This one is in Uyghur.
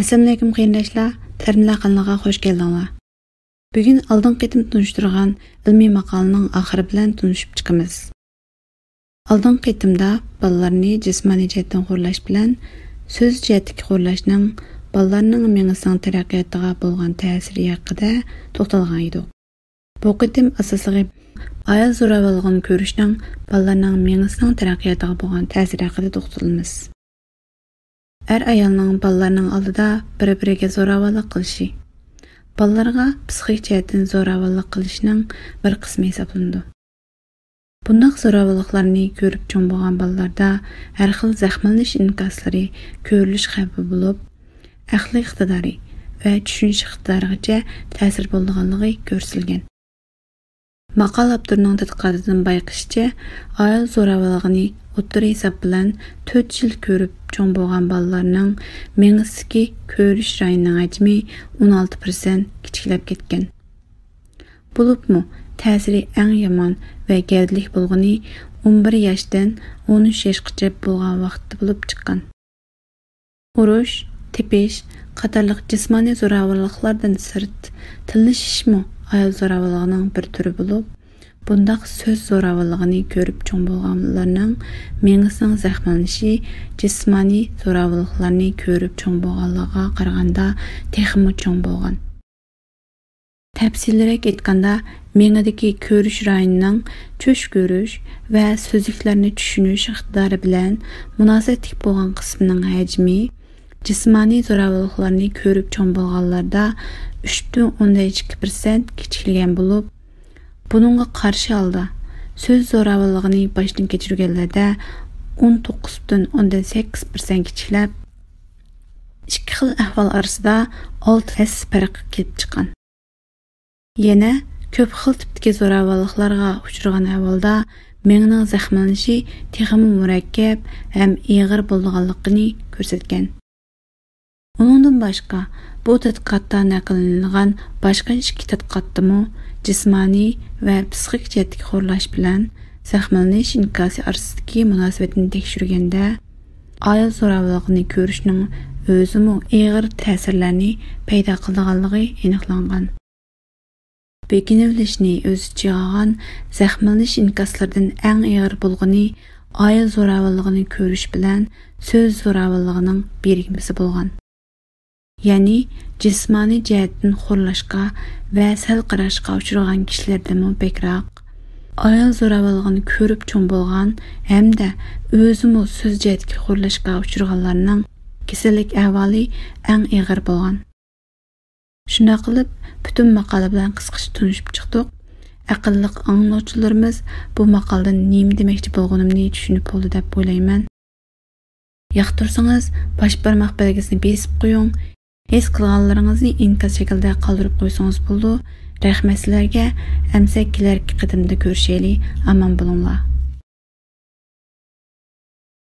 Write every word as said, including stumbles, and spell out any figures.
ئەسسالامۇئەلەيكۇم قېرىنداشلار، تەرىملەر قانىلىغا خوش كەلدىڭلار. بۈگۈن ئالدىنقى قېتىم تونۇشتۇرغان ئىلمىي ماقالىنىڭ ئاخىرى بىلەن تونۇشۇپ چىقىمىز. ئالدىنقى قېتىمدا بالىلارنى جىسمانىي جەھەتتىن خورلاش بىلەن سۆز جەھەتتىكى خورلاشنىڭ بالىلارنىڭ مېڭىسىنىڭ تەرەققىياتىغا بولغان تەسىرى ھەققىدە توختالغان ئىدۇق. بۇ قېتىم ئاساسلىقى ئايال زوراۋانلىقىنى كۆرۈشنىڭ بالىلارنىڭ مېڭىسىنىڭ تەرەققىياتىغا بولغان تەسىرى ھەققىدە توختىلىمىز. ئەر ئايالنىڭ بالىلارنىڭ ئالدىدا بىر-بىرىگە زوراۋانلىق قىلىشى، بالىلارغا پسىخىك جەھەتتىن زوراۋانلىق قىلىشنىڭ بىر قىسمى ھېسابلىنىدۇ. بۇنداق زوراۋانلىقلارنى كۆرۈپ چوڭ بولغان بالىلاردا ھەر خىل زەخىملىنىش ئىنكاسلىرى كۆرۈلۈش خەۋپى بولۇپ، ئەقلىي ئىقتىدارى ۋە چۈشىنىش ئىقتىدارىغىچە تەسىر بولىدىغانلىقى كۆرسىتىلگەن. ماقالە ئاپتورىنىڭ تەتقىقاتىدىن بايقىشىچە، ئايال زوراۋانلىقىنى ئوتتۇرا ھېساب بىلەن تۆت يىل كۆرۈپ چوڭ بولغان بالىلارنىڭ مېڭىسىدىكى كۆرۈش رايىنىنىڭ ھەجمى ئون ئالتە پىرسەنت كىچىكلەپ كەتكەن. بولۇپمۇ تەسىرى ئەڭ يامان ۋە گەۋدىلىك بولغىنى ئون بىر ياشتىن ئون ئۈچ ياشقىچە بولغان ۋاقىتتا بولۇپ چىققان. ئۇرۇش، تېپىش قاتارلىق جىسمانىي زوراۋانلىقلاردىن سىرت، تىللىشىشمۇ ئايال زوراۋانلىقىنىڭ بىر تۈرى بولۇپ، بۇنداق سۆز زوراۋانلىقىنى كۆرۈپ چوڭ بولغانلارنىڭ مېڭىسىنىڭ زەخىملىنىشى جىسمانىي زوراۋانلىقلارنى كۆرۈپ چوڭ بولغانلارغا قارىغاندا تېخىمۇ چوڭ بولغان. تەپسىلىيرەك ئېيتقاندا، مېڭىدىكى كۆرۈش رايىنىنىڭ چۈش كۆرۈش ۋە سۆزلۈكلەرنى چۈشىنىش ئىقتىدارى بىلەن مۇناسىۋەتلىك بولغان قىسمىنىڭ ھەجمى جىسمانىي زوراۋانلىقلارنى كۆرۈپ چوڭ بولغانلاردا ئۈچ پۈتۈن ئوندىن ئىككى پىرسەنت كىچىكلىگەن بولۇپ، بۇنىڭغا قارشى ھالدا سۆز زوراۋانلىقىنى باشتىن كەچۈرگەنلەردە ئون توققۇز پۈتۈن ئوندىن سەككىز پىرسەنت كىچىكلەپ، ئىككى خىل ئەھۋال ئارىسىدا ئالتە ھەسسە پەرق كېلىپ چىققان. يەنە كۆپ خىل تىپتىكى زوراۋانلىقلارغا ئۇچرىغان ئەھۋالدا مېڭىنىڭ زەخىملىنىشى تېخىمۇ مۇرەككەپ ھەم ئېغىر بولىدىغانلىقىنى كۆرسەتكەن. ئۇنىڭدىن باشقا، بۇ تەتقىقاتتا نەقىللىنىدىغان باشقا ئىككى تەتقىقاتتىمۇ جىسمانىي ۋە پسىخىك جەھەتتىكى خورلاش بىلەن زەخىملىنىش ئىنكاسى ئارىسىدىكى مۇناسىۋەتنى تەكشۈرگەندە، ئايال زوراۋانلىقىنى كۆرۈشنىڭ ئۆزىمۇ ئېغىر تەسىرلەرنى پەيدا قىلىدىغانلىقى ئېنىقلانغان. بېكىنىۋېلىشنى ئۆز ئىچىگە ئالغان زەخىملىنىش ئىنكاسلىرىدىن ئەڭ ئېغىر بولغىنى ئايال زوراۋانلىقىنى كۆرۈش بىلەن سۆز زوراۋانلىقىنىڭ بىرىكمىسى بولغان. يەنى جىسمانىي جەھەتتىن خورلاشقا ۋە سەل قاراشقا ئۇچرىغان كىشىلەردىنمۇ بەكرەك، ئايال زوراۋانلىقىنى كۆرۈپ چوڭ بولغان ھەمدە ئۆزىمۇ سۆز جەھەتتىكى خورلاشقا ئۇچرىغانلارنىڭ كېسەللىك ئەھۋالى ئەڭ ئېغىر بولغان. شۇنداق قىلىپ، پۈتۈن ماقالە بىلەن قىسقىچە تونۇشۇپ چىقتۇق. ئەقىللىق ئاڭلىغۇچىلىرىمىز بۇ ماقالىدىن نېمە دېمەكچى بولغىنىمنى چۈشىنىپ بولدى دەپ ئويلايمەن. ياقتۇرسىڭىز، باش بارماق بەلگىسىنى بېسىپ قويۇڭ. ھېس قىلغانلىرىڭىزنى ئىنكاس شەكلىدە قالدۇرۇپ قويسىڭىز بولىدۇ. رەھمەت سىلەرگە. ئەمسە كېلەركى قېتىمدا كۆرۈشەيلى. ئامان بولۇڭلار.